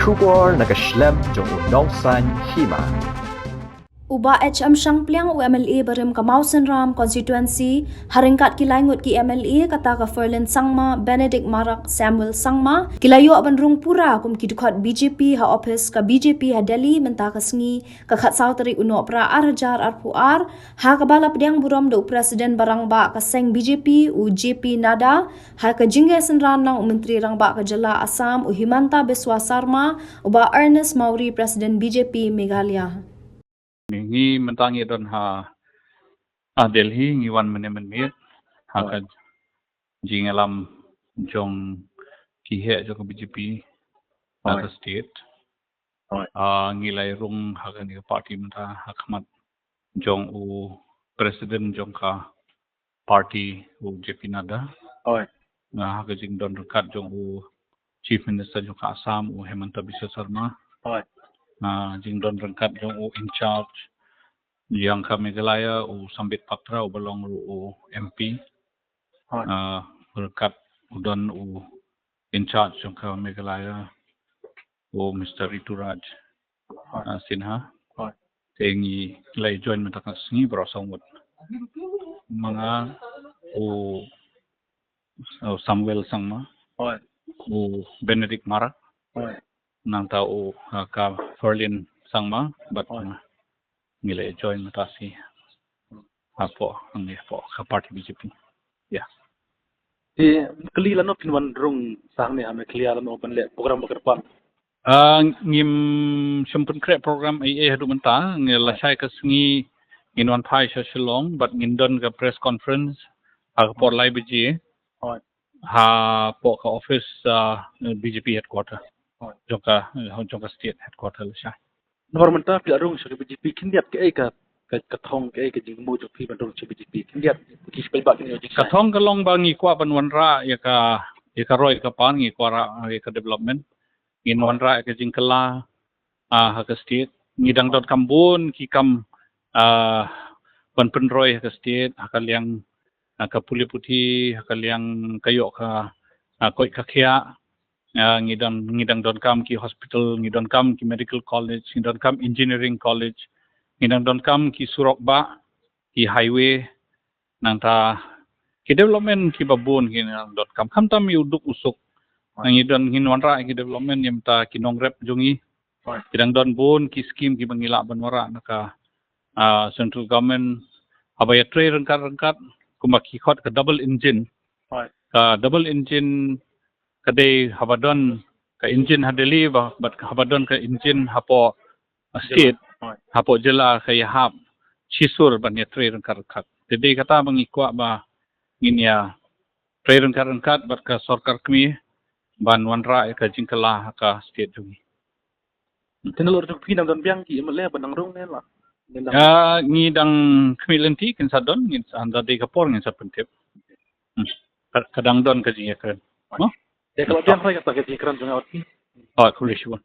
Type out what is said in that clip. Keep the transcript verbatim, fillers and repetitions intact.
Khubor na ka shlem jong u Nongsaiñ Hima. U Bah H M Shangpliang, u M L A barim ka Mawsynram constituency, ha ryngkat ki laingut ki M L A, kata ka Ferlin Sangma, Benedict Marak, Samuel Sangma, ki la ïoh ban rung pura kum ki dkhot B J P ha ophis ka B J P ha Delhi mynta ka sngi, ka khatsaw tarik u Nohprah ar hajar arphew ar, ha kaba la pdiang burom da u President ba rangbah ka seng B J P, u J P Nadda, ha ka jingïasynran na u Myntri Rangbah ka jylla Assam, u Himanta Biswa Sarma, u Bah Ernest Mawrie, President B J P Meghalaya. Ngi mynta ngi don ha, ha Delhi, ngi wan mynne mynmiet ha ka jingïalam jong ki heh jong ka B J P ha ka state. Ah, ngi la ïa rung ha kane ka party mynta ha khmat jong u President jong ka party, u J P Nadda. Nga ha ka jingdon ryngkat jong u Chief Minister jong ka Assam, u Himanta Biswa Sarma. Nga jingdon ryngkat jong u in charge jong ka Meghalaya, u Sambit Patra, uba long ruh u M P. Ah, ryngkat u don u in charge jong ka Meghalaya, u Mister Rituraj, ah, Sinha. Te ngi la join mynta ka sngi baroh saw ngut. Ma nga, u, u Samuel Sangma, u Benedict Marak, nangta u, ah, ka Ferlin Sangma, bad nga, ngi la join mynta sngi hapoh, ngi hapoh ka party B J P. Ïa. Te kali lano phin wan rung sha hangne ha Meghalaya lano ban leh program ba kyrpang? Ah, ngim shym pynkhreh program ei ei haduh mynta, ngi lashai ka sngi ngin wan phai sha Shillong bad ngin don ka press conference ha ka por lai baje hapoh ka office, ah, B J P headquarter. Jong ka, jong ka state headquarter lashai. Namar mynta phi la rung sha ka B J P, khyndiat kaei ka, ka, ka thong, kaei ka jingmut jong phi ban rung sha B J P, khyndiat ki spel ba kin ïoh jingshai. Ka thong ka long ba ngi kwah ban wanrah ïa ka, ïa ka roi ka par, ngi kwah rah ïa ka development. Ngin wanrah ïa ka jingkylla, ah, ha ka state. Ngi dang donkam bun ki kam, ah, ban pynroi ha ka state, ha ka liang, ah, ka pule puthi, ha ka liang ka ïoh ka, ah, koit ka khiah. Ah, ngi dang, ngi dang donkam ki hospital, ngi donkam ki medical college, ngi donkam engineering college, ngi dang donkam ki surok bah, ki highway, nangta ki development kiba bun ki dang donkam. Khamtam ïa u duk u suk. Ngi don, ngin wanrah ki development ïa mynta ki nongrep jong ngi. Ki dang don bun ki scheme kiba ngi lah ban wanrah na ka, ah, central government, haba ïatrei ryngkat ryngkat, kumba ki khot ka double engine. Ka double engine ka dei haba don ka engine ha Delhi ba, bad haba don ka engine hapoh state, hapoh jylla, ka ïahap shisur ban ïatrei ryngkat ryngkat. Te dei kata ba ngi kwah ba ngin ïatrei ryngkat ryngkat bad ka sorkar kmie ban wanrah ïa ka jingkylla ha ka state jong ngi. Te na lor jong phi nang don biang ki M L A ba nang rung ne la? Ngi dang, ah, ngi dang khmih lynti, kin sa don, ngin sa, haba dei ka por ngin sa pyntip. Hmm. Ka, ka dang don ka jingïakren. Mo? Te ka la biang hoi kata ka jingïakren jong nga bad phi. Oh, khublei shibun.